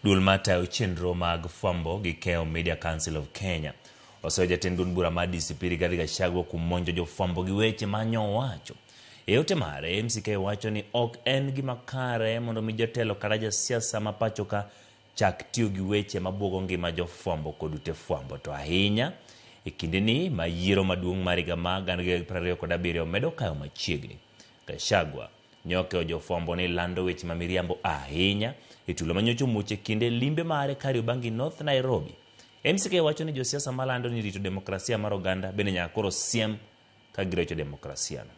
Duol matayo chenro mag fwambo gi keyo Media Council of Kenya oseyo jatend duond bura mar DCP Rigathi Gachagua kuom monjo jofwambo gi weche ma nyowacho. E ote mare, MCK wacho ni ok en gima kare mondo mi jatelo kata jasiasa ma pachoka chak tiyo gi weche mabuogo ngima jofwambo kod ute fwambo to ahinya e kindeni ma yiero maduong' mar higa ma 2027 medo kayo machiegni. Gachagua Nyokewo jofwambo ni lando weche ma miriambo ahinya e tulo ma nyocha omuoch e kinde limbe mare Kariobangi North Nairobi. MCK wacho ni josiasa malando ni rito demokrasia mar oganda bende nyaka koro siem ka girocho demokrasia no.